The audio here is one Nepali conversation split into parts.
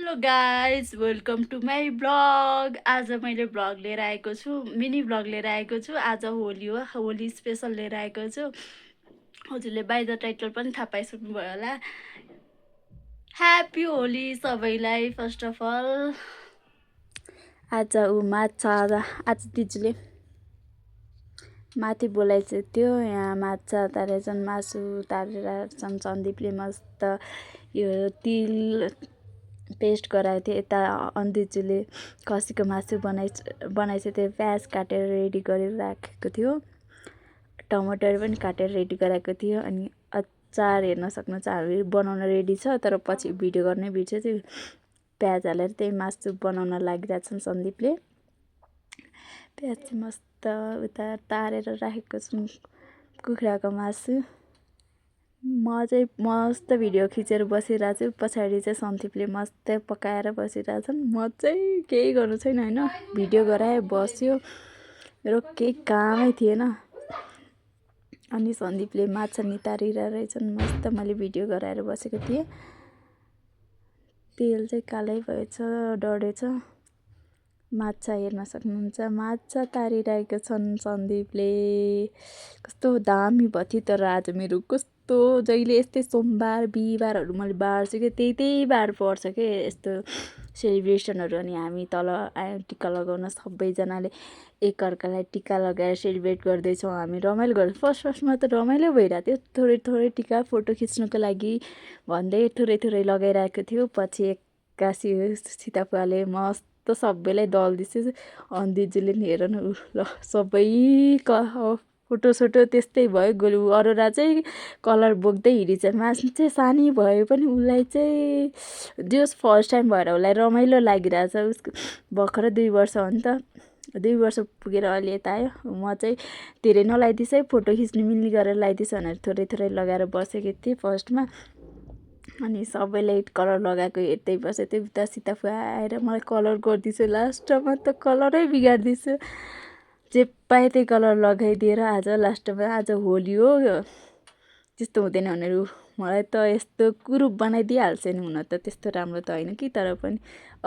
Hello guys welcome to my blog. आज मैले ब्लग लिएर आएको छु, मिनी ब्लग लिएर आएको छु। आज होली हो, होली स्पेसल लिएर आएको छु। हजुरले बाई द टाइटल पनि थाहा पाइसक्नुभयो होला। ह्याप्पी होली सबैलाई। फर्स्ट अफ अल आज माछा आज दिजूले माथि बोलाइसकेको थियो। यहाँ माछा तारेछन्, मासु तारेर छन्। सन्दीपले मस्त यो तिल पेस्ट गराएको थियो। यता अन्दिजूले खसीको मासु बनाइसकेको थियो। प्याज काटेर रेडी गरेर राखेको थियो, टमाटर पनि काटेर रेडी गराएको थियो। अनि अचार हेर्न सक्नुहुन्छ, हामी बनाउन रेडी छ, तर पछि भिडियो गर्नै बिर्सेछु। त्यो प्याज हालेर त्यही मासु बनाउन लागिरहेछन् सन्दीपले। प्याज चाहिँ मस्त उता तारेर राखेको छु, कुखुराको मासु। म चाहिँ मस्त भिडियो खिचेर बसिरहेको छु, पछाडि चाहिँ सन्दीपले मस्त पकाएर बसिरहेछन्। म चाहिँ केही गर्नु छैन होइन, भिडियो गराए बस्यो, मेरो केही कामै थिएन। अनि सन्दीपले माछा नितारिरहेको रहेछन्, मस्त मैले भिडियो गराएर बसेको थिएँ। तेल चाहिँ कालै भएछ, डढेछ। माछा हेर्न सक्नुहुन्छ, माछा तारिरहेको छन् सन्दीपले। कस्तो दामी भयो थियो, तर आज मेरो कस्तो जहिले यस्तै सोमबार बिहिबारहरू मैले बार्छु कि त्यही बार पर्छ कि यस्तो सेलिब्रेसनहरू। अनि हामी तल आयो टिका लगाउन, सबैजनाले एकअर्कालाई टिका लगाएर सेलिब्रेट गर्दैछौँ। हामी रमाइलो गर्छौँ। फर्स्टमा त रमाइलो भइरहेको थियो, थोरै टिका फोटो खिच्नुको लागि भन्दै थोरै लगाइरहेको थियो। पछि एक्कासी सीताफुवाले मस्त सबैलाई दल्दैछ। अन्दिजूले नि हेर न, ल सबै फोटोसोटो त्यस्तै भयो। गोरु अरोरा चाहिँ कलर बोक्दै हिँडिन्छ। मासु चाहिँ सानी भए पनि उसलाई चाहिँ जस फर्स्ट टाइम भएर उसलाई रमाइलो लागिरहेछ। उसको भर्खरै 2 वर्ष हो नि त, 2 वर्ष पुगेर अहिले यता आयो। म चाहिँ धेरै नलाइदिएछ है, फोटो खिच्नु मिल्ने गरेर लगाइदिएछ भनेर थोरै लगाएर बसेको थिएँ फर्स्टमा। अनि सबैले कलर लगाएको हेर्दै बसेको थियो। उता सीताफुवा आएर मलाई कलर गरिदिएछ, लास्टमा त कलरै बिगारिदिएछ। जे पाए त्यही कलर लगाइदिएर आज लास्टमा, आज होली हो, त्यस्तो हुँदैन भनेर मलाई त यस्तो कुरूप बनाइदिइहाल्छ नि। हुन त त्यस्तो राम्रो त होइन कि, तर पनि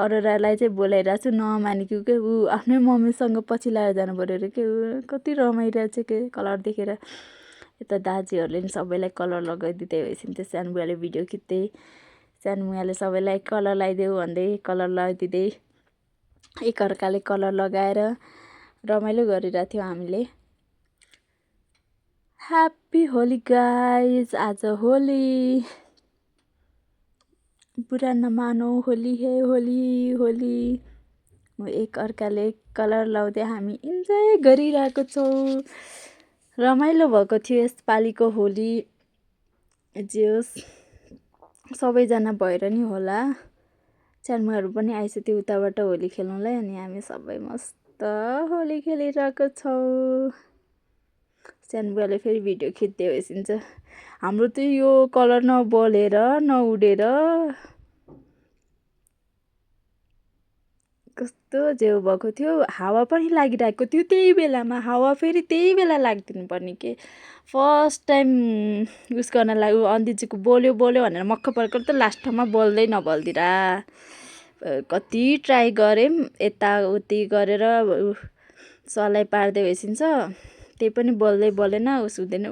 अरोरालाई चाहिँ बोलाइरहेको छु, नमानेको के ऊ आफ्नै मम्मीसँग पछि लाएर जानु पऱ्यो अरे के। कति रमाइरहेछ के कलर देखेर। यता दाजुहरूले नि सबैलाई कलर लगाइदिँदै भएपछि त्यो सानो बुवाले भिडियो खिच्दै, सानो बुवाले सबैलाई कलर लगाइदेऊ भन्दै कलर लगाइदिँदै एकअर्काले कलर लगाएर रमाइलो गरिरहेको थियो हामीले। ह्याप्पी होली गाइज, आज होली, बुरा नमानो, होली है होली होली। एकअर्काले कलर लगाउँदै हामी इन्जोय गरिरहेको छौँ। रमाइलो भएको थियो यसपालिको होली। जे होस् सबैजना भएर नि होला, च्यानमाहरू पनि आइसक्यो उताबाट होली खेल्नुलाई। अनि हामी सबै मस्त होली खेलिरहेको छौँ। च्यानबुवाले फेरि भिडियो खिच्दै भइसिन्छ। हाम्रो त यो कलर नबलेर नउडेर कस्तो झेउ भएको थियो। हावा पनि लागिरहेको थियो त्यही बेलामा, हावा फेरि त्यही बेला लाग्दिनु पर्ने के। फर्स्ट टाइम उस गर्न लागि अन्दिजूको बोल्यो भनेर मक्ख परेको त लास्टमा बोल्दै नबल्दिरा। कति ट्राई गरेँ, यताउति गरेर सलाई पार्दै भइसिन्छ, त्यही पनि बोलेन। उस हुँदैन।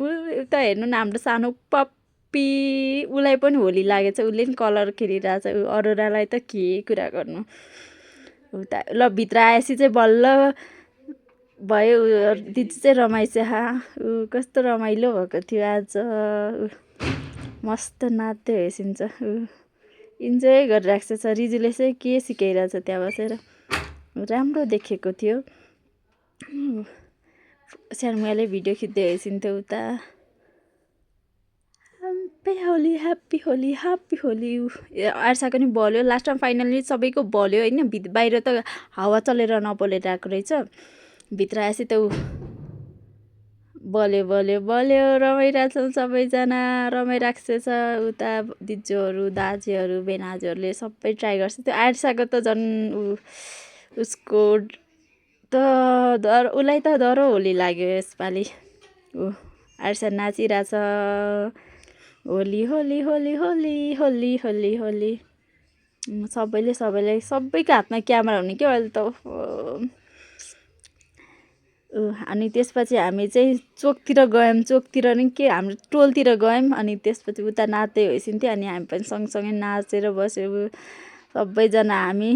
उता हेर्नु न, हाम्रो सानो पप्पी, उसलाई पनि होली लागेछ, उसले पनि कलर खेलिरहेछ। अरोरालाई त के कुरा गर्नु। उता ल भित्र आएपछि चाहिँ बल्ल भयो, दिदी चाहिँ रमाइछ। कस्तो रमाइलो भएको थियो आज। मस्त नाच्दै भइसिन्छ, इन्जोय गरिरहेको छ। रिजुले चाहिँ के सिकाइरहेछ त्यहाँ बसेर, राम्रो देखेको थियो। सानोले भिडियो खिच्दै भइसिन्थ्यो उता। Happy Holi happy Holi happy Holi. आर्साको नि बल्यो लास्टमा, फाइनली सबैको बल्यो होइन। बाहिर त हावा चलेर नबलेर आएको रहेछ, भित्र आएपछि त बल्यो। रमाइरहेछौँ सबैजना, रमाइरहेको छ। उता दिजूहरू, दाजुहरू, बेनाजुहरूले सबै ट्राई गर्छ। त्यो आर्साको त झन् उसको त उसलाई त डह्रो होली लाग्यो यसपालि। आर्सा नाचिरहेछ, होली होली होली होली होली होली होली। सबैको हातमा क्यामेरा हुने क्या अहिले त अनि त्यसपछि हामी चाहिँ चोकतिर गयौँ चोकतिर नि के हाम्रो टोलतिर गयौँ अनि त्यसपछि उता नाच्दै होइसिन्थ्यो अनि हामी पनि सँगसँगै नाचेर बस्यौँ सबैजना हामी